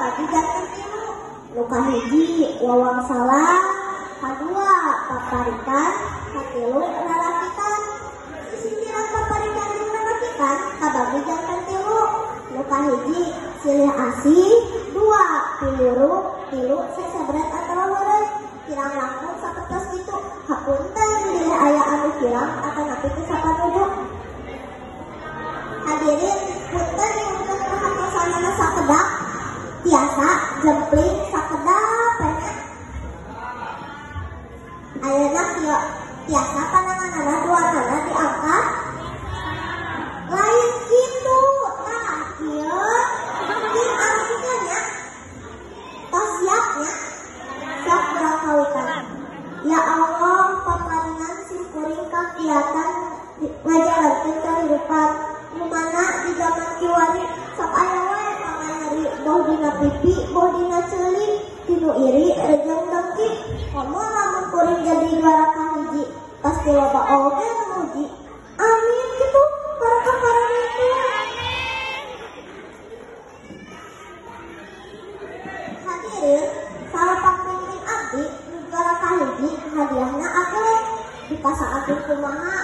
kabagi janten tilu. Nu kahiji wawangsalan, kadua paparikan, katilu lalakitan. Sisindiran paparikan jeung lalakitan kabagi janten tilu. Nu kahiji silih asih, dua piwuruk, tilu sesebret atawa heureus. Kirang langkung sapertos kitu. Hapunten bilih aya anu kirang atanapi teu sapanuju. Hadirin punten nyuhunkeun perhatosanana sakedap. Tiasa jempling sakedap nya. Ayeuna kieu tiasa pananganana duanana diangkat. Lain kitu tah kieu diangkutkeun nya. Tos siap nya. Sok urang kawitan. Ya Allah, paparingan sim kuring kagiatan ngajalankeun kahirupan. Nu mana di zaman kiwari sok aya we panganyari boh dina pipi, boh dina ceuli, tinu iri rejeng dengki. Komo lamun kuring jadi juara kahiji, pasti loba oge nu muji. Amin kitu barakah paranitu. Hadirin, salapan pungking abdi nu juara kahiji hadiahna ageung. Dipasangkeun kumaha